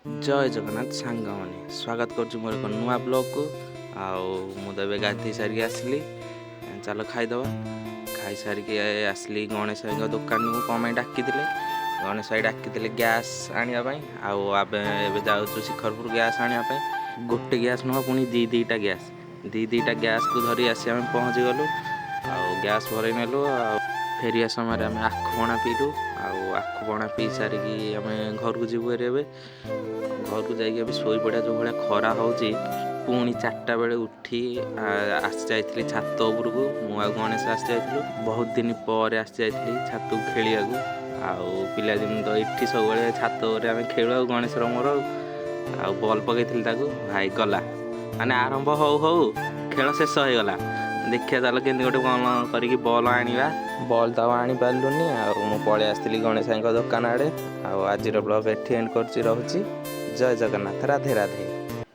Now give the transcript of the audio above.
ଜୟ ଜଗନ୍ନାଥ ସାଙ୍ଗମାନେ, ସ୍ୱାଗତ କରୁଛି ମୋର ଏକ ନୂଆ ବ୍ଲଗ୍କୁ। ଆଉ ମୁଁ ତ ଏବେ ଗାଧୋଇ ସାରିକି ଆସିଲି, ଚାଲ ଖାଇଦେବା। ଖାଇସାରିକି ଆସିଲି ଗଣେଶ ଭାଇଙ୍କ ଦୋକାନକୁ। କ'ଣ ପାଇଁ ଡାକିଥିଲେ? ଗଣେଶ ଭାଇ ଡାକିଥିଲେ ଗ୍ୟାସ୍ ଆଣିବା ପାଇଁ। ଆଉ ଆମେ ଏବେ ଯାଉଛୁ ଶିଖରପୁର ଗ୍ୟାସ୍ ଆଣିବା ପାଇଁ। ଗୋଟେ ଗ୍ୟାସ୍ ନୁହଁ, ପୁଣି ଦୁଇ ଦୁଇଟା ଗ୍ୟାସ୍, ଦୁଇ ଦୁଇଟା ଗ୍ୟାସ୍କୁ ଧରି ଆସି ଆମେ ପହଞ୍ଚିଗଲୁ ଆଉ ଗ୍ୟାସ୍ ଭରେଇ ନେଲୁ। ଆଉ ଫେରିବା ସମୟରେ ଆମେ ଆଖୁ ପଣା ପିଇଲୁ। ଆଉ ଆଖୁ ପଣା ପିଇ ସାରିକି ଆମେ ଘରକୁ ଯିବୁ ହେରି। ଏବେ ଘରକୁ ଯାଇକି ଏବେ ଶୋଇପଡ଼ିବା, ଯେଉଁ ଭଳିଆ ଖରା ହେଉଛି। ପୁଣି 4ଟା ବେଳେ ଉଠି ଆସି ଯାଇଥିଲି ଛାତ ଉପରକୁ। ମୁଁ ଆଉ ଗଣେଶ ଆସି ଯାଇଥିଲୁ। ବହୁତ ଦିନ ପରେ ଆସି ଯାଇଥିଲି ଛାତକୁ ଖେଳିବାକୁ। ଆଉ ପିଲାଦିନ ତ ଏଠି ସବୁବେଳେ ଛାତ ଉପରେ ଆମେ ଖେଳୁ। ଆଉ ଗଣେଶର ମୋର ଆଉ ବଲ୍ ପକେଇଥିଲି ତାକୁ, ଭାଇ ଗଲା। ମାନେ ଆରମ୍ଭ ହଉ ହଉ ଖେଳ ଶେଷ ହେଇଗଲା। ଦେଖିବା ଚାଲ କେମିତି ଗୋଟେ କ'ଣ କରିକି ବଲ୍ ଆଣିବା। ବଲ୍ ତ ଆଉ ଆଣିପାରିଲୁନି, ଆଉ ମୁଁ ପଳେଇ ଆସିଥିଲି ଗଣେଶ ଭାଇଙ୍କ ଦୋକାନ ଆଡ଼େ। ଆଉ ଆଜିର ବ୍ଲଗ୍ ଏଠି ଏଣ୍ଡ କରୁଛି, ରହୁଛି। ଜୟ ଜଗନ୍ନାଥ, ରାଧେ ରାଧେ।